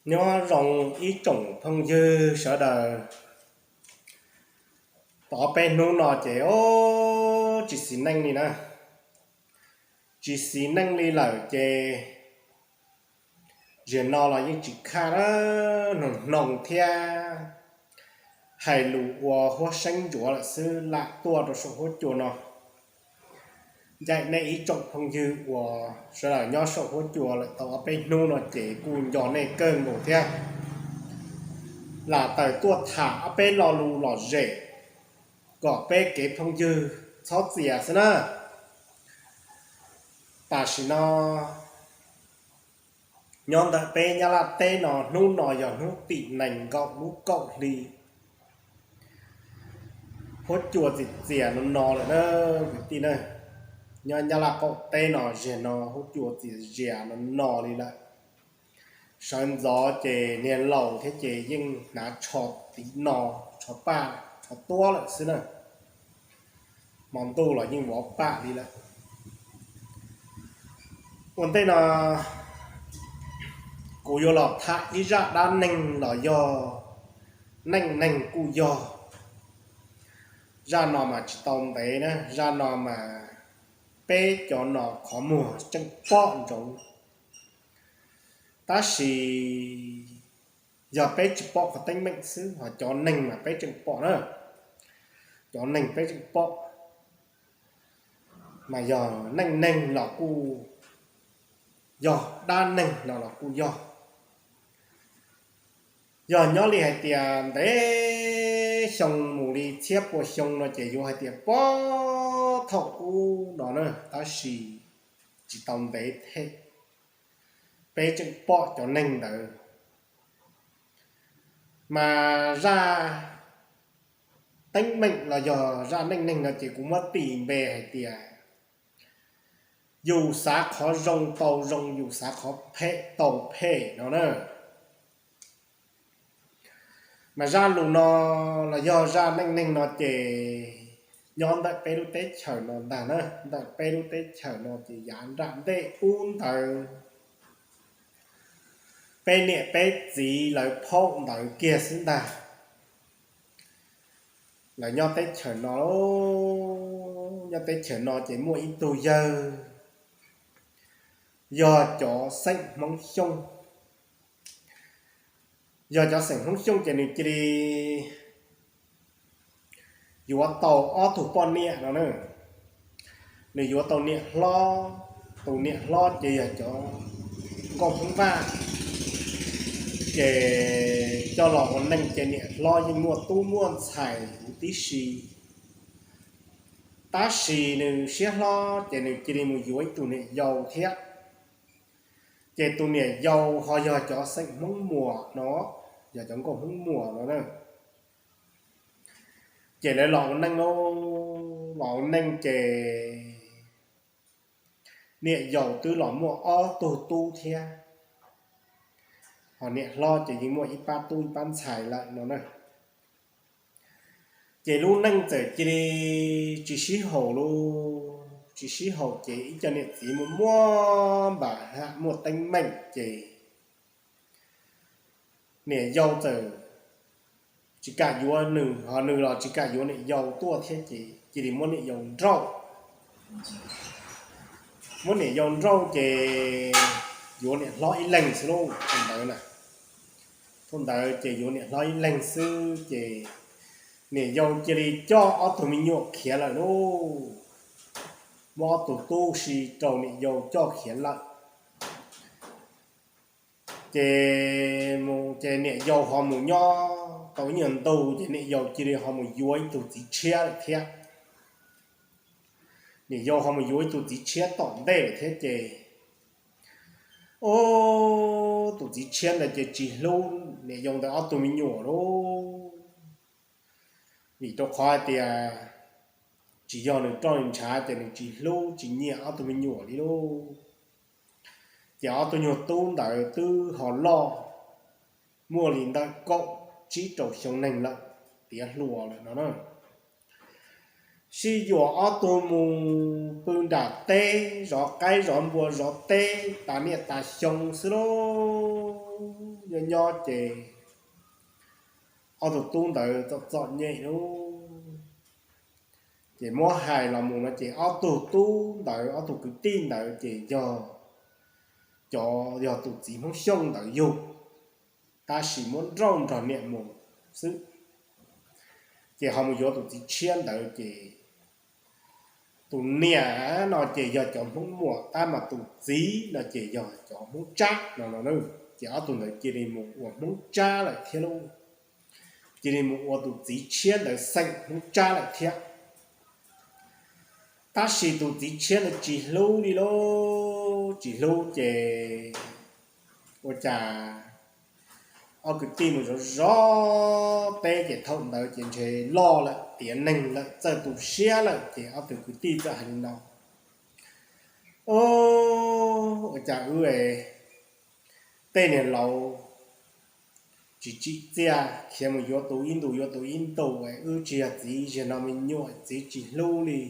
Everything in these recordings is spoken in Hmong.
Nyob zoo ib tsoom phooj ywg sawv daws. Tau ob peb hnub no ces o, tsis xis neej li na. Tsis xis neej li lawm ces ziag no los yeej tsis khaj na, hnoos hnoos thiab hais lus ua huab seeb ntsuav lawm xwb lam tuaj rau saum huab cua no. Ncaim nej ib tsoom phooj ywg uas sawv daws nyob saum huab cua lawm tau ob peb hnub no ces kuj nco nej kawg nkaus thiab. Lam tawm tuaj tham ob peb lo lus lom zem kom peb kev phooj ywg txhob txias xwb na. Tam sim no nyob ntawm peb Nyab Laj teb no hnub no yog hnub tim nees nkaum lub kaum hli. Huab cua txias txias no no lawm na kwv tij na. Nyob Nyab Laj qaum teb no ziag no huab cua txias zias no no li lawm. Sawv ntxov ces niag laus thiab ces yeej hnav tsho tiv no, tsho paj, tsho tuab lawm xwb na. Hmo ntuj los yeej vov paj li lawm. Ua ntej no kuv yuav los tham ib zaj dab neeg los yog neej neeg kuj yog. Zaj no mas tsis tau ntev na, zaj no mas peb cov no qhov muag tseem pom ntsoov. Tab sis yog peb tsis pom qhov teeb meem xwb, ho cov neeg mas peb tseem pom na. Cov neeg peb tseem pom, mas yog neej neeg los kuj yog, dab neeg no los kuj yog. Yog nyob li hais tias ntev xyoo mus li txhiab pua xyoo no ces yuav hais tias puag thaum ub no na, tab sis tsis tau ntev thiab peb tseem pom cov neeg ntawd. Mas zaj teeb meem los yog zaj neej neeg no ces kuv muab tis npe hais tias yus xav qhov zoo tau zoo, yus xav qhov phem tau phem no na. Mas zaj lus no los yog zaj neej neeg no ces nyob ntawm peb lub teb chaws no ntag na, ntawm peb lub teb chaws no ces yav nram ntej ub ntawd peb niam peb txiv lawv phaum ntawd kiag xwb ntag. Lawv nyob teb chaws no, nyob teb chaws no ces muaj ib tug yawg yog cov xeem Hmoob Xyooj. Yog cov xeem Hmoob Xyooj ces nws cia li yuav tau ob tug poj niam no na. Nws yuav tau niam hlob, tus niam hlob ces yog cov nkauj Hmoob Vaj, ces coj los ua neej ces niam hlob yeej muaj tub muaj ntxhais huv tib si. Tab sis nws siab hlob ces nws cia li mus yuav ib tug niam yau thiab. Ces tus niam yau ho yog cov xeem Hmoob Muas no, yog cov nkauj Hmoob Muas no na. Ces lawv los ua neej, los ua neej ces niam yau twb los muaj ob tug tub thiab, ho niam hlob ces yeej muaj ib pab tub ib pab ntxhais lawm no na. Ces lub neej txawm cia li tsis sib haum lawm, tsis sib haum ces ib co niam txiv muaj muaj npam ham muaj teeb meem ces niam yau txawm tsis kam yuav nws, ho nws los tsis kam yuav niam yau tuaj thiab ces cia li muab niam yau nrauj. Muab niam yau nrauj ces yuav niam hlob ib leeg xwb lauj, thaum ntawd na. Thaum ntawd ces yuav niam hlob ib leeg xwb ces niam yau cia li coj ob tug me nyuam khiav lawm lauj. Muab ob tug tub si rau niam yau coj khiav lawm. Ces mus ces niam yau ho mus nyob tau ib nyuag ntu ces niam yau cia li ho mus yuav ib tug txiv tshiab lawm thiab. Niam yau ho mus yuav ib tug txiv tshiab tom ntej lawm thiab ces, o, tus txiv tshiab ntawd ces tsis hlub niam yau ntawd ob tug me nyuam lauj. Vim rau qhov hais tias tsis yog nws roj nws ntshav ces nws tsis hlub tsis nyiam ob tug me nyuam li lauj. Ces ob tug nyuag tub ntawd twb ho loj, muaj li ntawm kaum tsib rau xyoo neeg lawm, tiav hluas lawm no na. Sib yuam ob tug mus pw nram teb, zov qaib zov npua zov teb tas niaj tas xyoo xwb lauj. nyob nyob ces ob tug tub ntawd txom txom nyem lub. Ces muab hais los mus no ces ob tug tub ntawd, ob tug kwv tij ntawd ces yog cov, yog tus txiv Hmoob Xyooj ntawd yug, tab sis muab nrauj nrog niam mus xwb. Ces ho mus yuav tus txiv tshiab ntawd ces tus niam no ces yog cov Hmoob Muas, tab mas tus txiv no ces yog cov Hmoob Tsab no no. Ces ob tug ntawd cia li mus ua Hmoob Tsab lawm thiab lauj. Cia li mus ua tus txiv tshiab ntawd xeem Hmoob Tsab lawm thiab. Tab sis tus txiv tshiab ntawd tsis hlub li lauj, tsis hlub ces ua cas ob kwv tij mus zov zov teb ces thaum ntawd ces ntshe loj lawm, tiav neeg lawm, txawj tu siab lawm ces ob tug kwv tij txawm hais li no: Ua cas wb tej niag laus tsis tsim txiaj khiav mus yuav tus ib ntus yuav tus ib ntus, wb tsis yog txiv ziag no me nyuam, txiv tsis hlub li.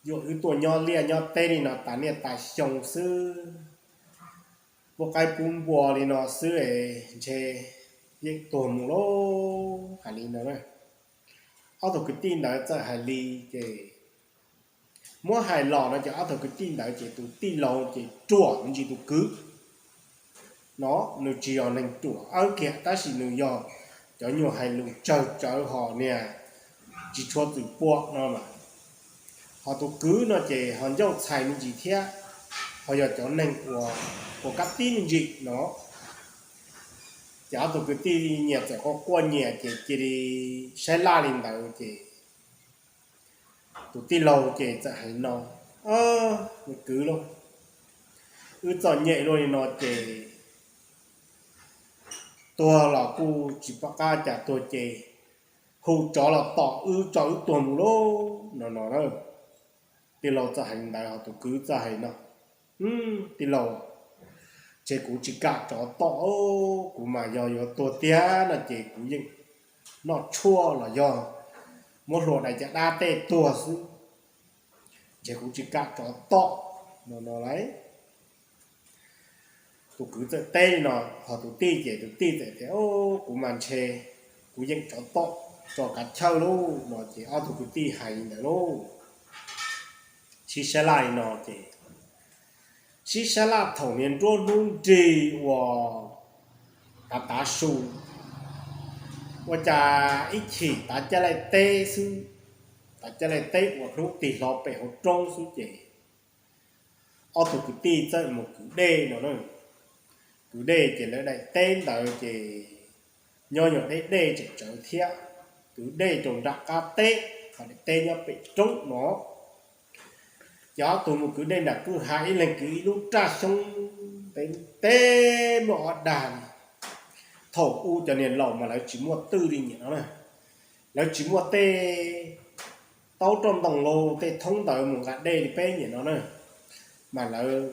Yuam wb tuaj nyob liaj nyob teb li no tas niaj tas xyoo xwb, pub qaib pub npua li no xwb es ntshe yeej tuag mus lauj. Hais li no, ob tug kwv tij ntawd txawm hais li ces muab hais los no ces ob tug kwv tij ntawd ces tus tij laug ces ruam me ntsis tus kwv no. Nws tsis yog neeg ruam awb kiag tab sis nws yog cov nyuag hais lus tsawg tsawv ho niag tsis tshua txwm pua no mas. Ho tus kwv no ces ho ncauj txhais me ntsis thiab, ho yog cov neeg uas kab tib me ntsis no. Ces ob tug kwv tij nyias txawm quaj quaj nyias ces cia li saib laj li ntawd ces tus tij laug ces txawm hais no: Me kwv lauj, wb txom nyem luaj li no ces tuag los kuj tsis pom qab cas tuag ces hu tsov los tom wb tso wb tuag mus lauj no no. Tij laug txawm hais li ntawd ho tus kwv txawm hais no: Tij laug, ntshe kuv tsis kam tsov tom, kuv mas yog yuav tuag tiag no ces kuv yeej noj tshuaj los yog muab hlua dais caj dab tej tuag xwb, ntshe kuv tsis kam tsov tom no no lauj. Tus kwv txawm teb li no, ho tus tij ces tus tij txawm tias: Kuv mas ntshe kuv yeem tsov tom tso kav chawj lauj no ces ob tug kwv tij hais li ntawd lauj. Sib sab laj li no ces sib sab laj thaum niag nruab hnub nrig uas tav tav su, ua cas ib chim tav caj laij teb xwb, tav caj laij teb uas hnub tig hlo pem hauv roob xwb ces ob tug kwv tij txawm mus kwv dej no na. Kwv dej ces lawv daim teb ntawd ces nyob nyuag deb dej tseem tsawv thiab, kwv dej rau nram qab teb, ho daim teb nyob pem roob no. Ces ob tug mus kwv dej nram kwj ha, ib leeg kwv ib lub raj xyoob ntev ntev muaj ob dag li. Thaum ub cov niag laus mas lawv tsis muaj twj li niam no na, lawv tsis muaj tej taub roj ntoo los tej thoob ntawd mus nqa dej li peb niam no na, mas lawv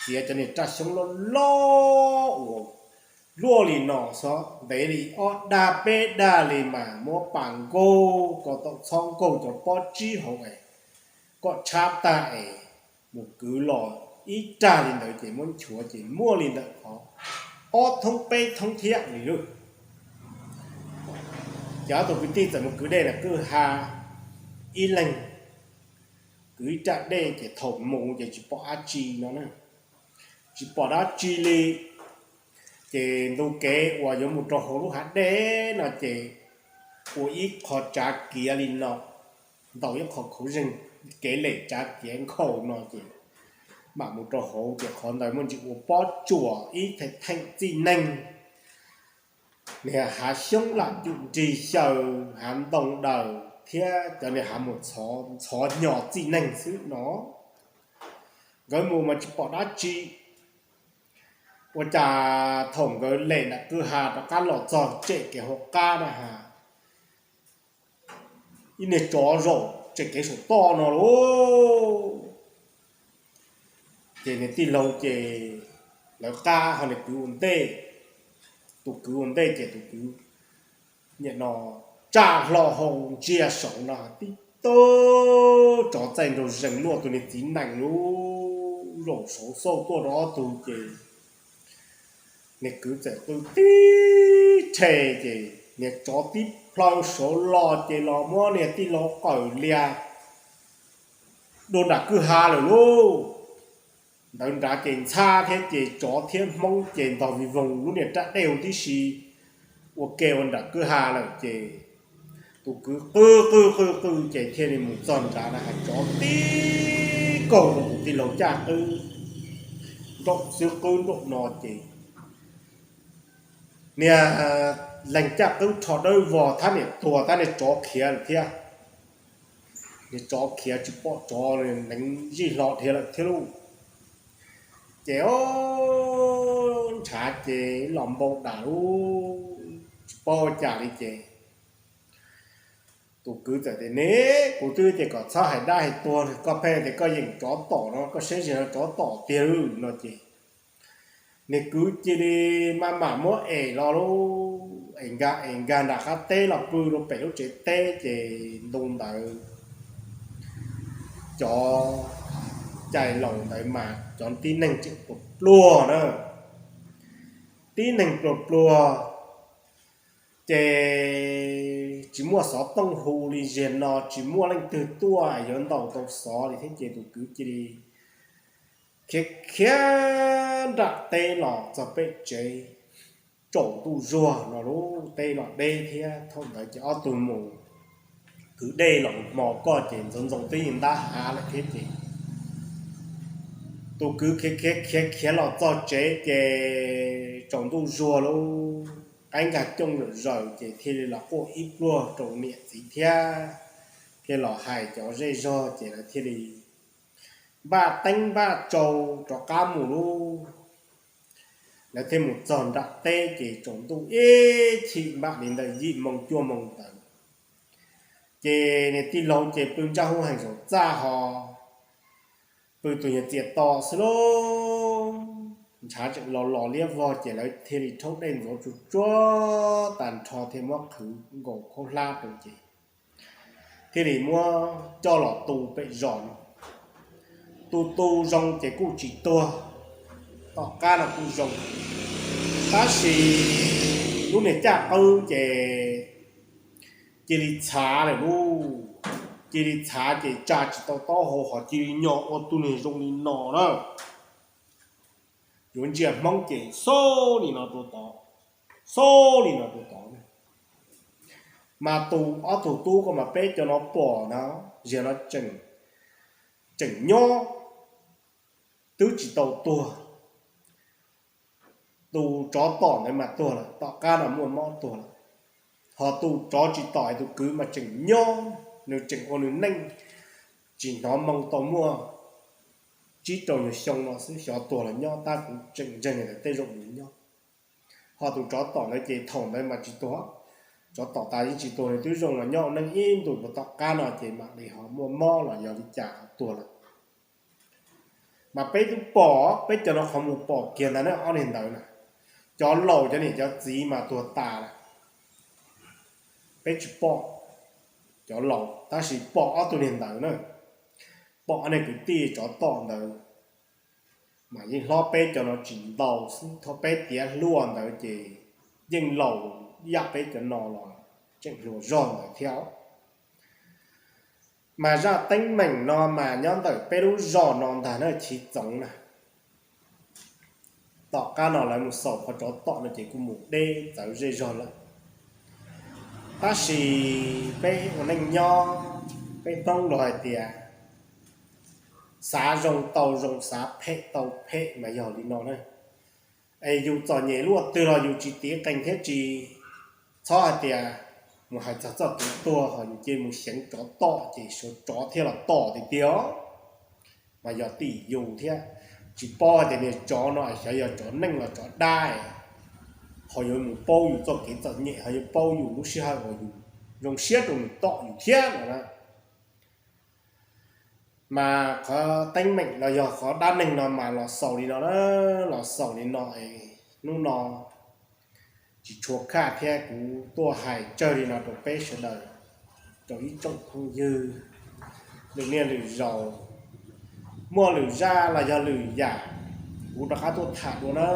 txiav cov niag raj xyoob loj loj uas luaj li no xwb, ntev li ob dag peb dag li mas muab pas nkaug ko taum txhob nkaug cov pob tsib hauv es kom tshab tag es mus kwv los ib rag li ntawd ces muab nchuav ces muaj li ntawm qhov ob thoob peb thoob thiab li lauj. Ces ob tug kwv tij txawm mus kwv dej nram kwj ha, ib leeg kwv ib raj dej ces thaum mus ces tsis pom dab tsi no na, tsis pom dab tsi li. Ces ntu kev uas yuav mus rau hauv lub hav dej no ces ua ib qho tsav kiav li no, ntaus ib qho khuv zeeg, kev lem tsav kiav nkhaus no ces mam mus rau hauv ces qhov ntawd muaj ntsis ua pob tsuas ib theem theem txij neeg, niag hav xyoob lam cum nrig xyaw, hav ntoo daws thiab cov niag hav mus ntxhov hnyo txij neeg xwb no. Nkawd mus mas tsis pom dab tsi. Ua cas thaum nkawd lem nram kwj ha rov qab los txog tsem kev hauv qab na has, ib niag tsov zaum tsem kev saum toj no lauj. Ces niag tij laug ces lawv qab ho niag kwv ua ntej, tus kwv ua ntej ces tus kwv niam no tsaj hlo hau ntsia saud no tib tug tsov txaij nraug zees luaj tus niag txiv nees lub zaum saud xauj tuaj rau ob tug ces Niag kwv txawm qw tib rhe ces niag tsov tib plhaw saud los ces los muab niag tij laug qawm lias dua nram kwj ha lawm lauj. Ntawd nrad ces ntxhab thiab ces tsov thiab hmoob ces ntog vij voog lub niag raj dej huv tib si ua ke ua nram kwj ha lawm ces tus kwv qw qw qw qw ces thiaj li mus txog nrad na has tsov tib kaug rau tus tij laug caj qwb nraum xwb qwb nraum no ces niag leeg caj qwb rho dawb vog thab niam tuag tab niag tsov khiav lawm thiab. Niag tsov khiav tsis pom tsov neev zij hlo dhia lawm thiab lauj. Ces o ntshav ces los npau dam lub tsis paub ua cas li ces tus kwv txawm tias ne, kuv twb tias kom txhob hais dab hais tuag, koj pheej tias koj yeem tsov tom no, koj saib zig no tsov tom tiag lawm no ces niag kwv cia li maj mam muab ev los lub ev nkag ev nkag nram qab teb los pw rau pem lub tsev teb ces ntu ntawd cov cai laus ntawd mas cov tib neeg tseem pluag pluag na, tib neeg pluag pluag ces tsis muaj xov tooj hu li ziag no, tsis muaj leej twg tuaj yuav ntaus tau xov li thiab ces tus kwv cia li khiav khiav nram teb los txog pem tsev. Tsaus ntuj zuag no lub teb los deb thiab, thaum ntawd ces ob tug mus kwv dej los hmo koj ces ntxoov ntxoo twb yeej ntab hav lawm thiab ces tus kwv khiav khiav khiav khiav los txog tsev ces tsaus ntuj zuag lub qaib nkag cooj zawm zaws ces thiaj li los quaj ib pluag rau niam txiv thiab, thiaj los hais cov zej zog ces lawv thiaj li npaj teeb npaj tsau rov qab mus lauj. Lawv thiaj mus txog nram teb ces tsaus ntuj ib chim npaj li ntawm yim moo cuaj moo ntawd ces niag tij laug ces pw ntsaj hub heev saum txaj ho pw tus nyuag txias to xwb lauj. Ntshav tseem los los liab vog ces lawv thiaj li rhaub dej ntxuav tsuag tsuag tag nrho thiaj muab qhwv nkaus khaub hlab rau ces thiaj li muab coj los tu pem zos no. Tu tu zoo ces kuj tsis tuag, tom qab no kuj zoo. Tab sis lub niag caj qwb ces cia li txhav lawm lauj, cia li txhav ces tsa tsis tau taub hau ho cia li nyos ua tus niag zoo li no na. Yuav ntsia Hmoob ces xaub li no rau tod, xaub li no rau tod. Mas tus ob tug tub ko mas peb cov no pom na, ziag no tseem nyob, twb tsis tau tuag. Tus tsov tom ntawd mas tuag lawm, tom qab no muaj mob tuag lawm. Ho tus tsov tsis tom tus kwv mas tseem nyob, nws tseem ua nws neej, tsis hnov moo tau muaj tsib rau nyuag xyoo no xwb, xyov tuag los nyob, tab kuv tseem ntseeg li ntawd tej zaum nws nyob. Ho tus tsov tom ntawd ces thaum ntawd mas tsis tuag, tsov tom tas yeej tsis tuag, nws twb zoo los nyob ua neej ib ntus, tom qab no ces mam li ho muaj mob los yog li cas ho tuag lawm. Mas peb twb pom, peb cov no qhov mus pom kiag ntag na, ob niag ntawd na. Cov laus cov niam cov txiv mas tuag tas lawm, peb tsis pom cov laus tab sis pom ob tug niag ntawd na. Pom ob niag kwv tij tsov tom ntawd mas yeej hlob peb cov no tsis ntau xwb, thaum peb tiav hluas ntawd ces yeej laus yam peb cov no los tseem hluas zog ntawd thiab. Mas zaj teeb meem no mas nyob ntawm peb lub zos no ntag na, Chiv Txoov na. Tom qab no lawv mus xaus qhov tsov tom no ces kuj mus deb txawv zej zog lawm. Tab sis peb ua neej nyob, peb Hmoob los hais tias xav zoo tau zoo, xav phem tau phem mas yog li no na. Es yus txom nyem luaj twg los yus tsis tiv qees thiab tsis txhob hais tias mus hais txog txoj kev tuag ho yus cia mus xyeev tsov tom ces sawv tsov thiaj los tom tiag tiag. Mas yog tim yus thiab, tsis paub hais tias niag tsov no xyov yog tsov neej los tsov dab, ho yuav mus paub yus txoj kev txom nyem, ho yuav paub yus lub sij hawm uas yus zoo siab rau nws tom yus thiab no na. Mas qhov teeb meem los yog qhov dab neeg no mas los xaus li no na, los xaus li no es hnub no tsis tshua khaj thiab kuv tuaj hais tsawg li no rau peb sawv daws, rau ib tsoom phooj ywg lwm niaj lwm zaus, muaj lwm zaj los yog lwm yam kuv rov qab tuaj tham dua na.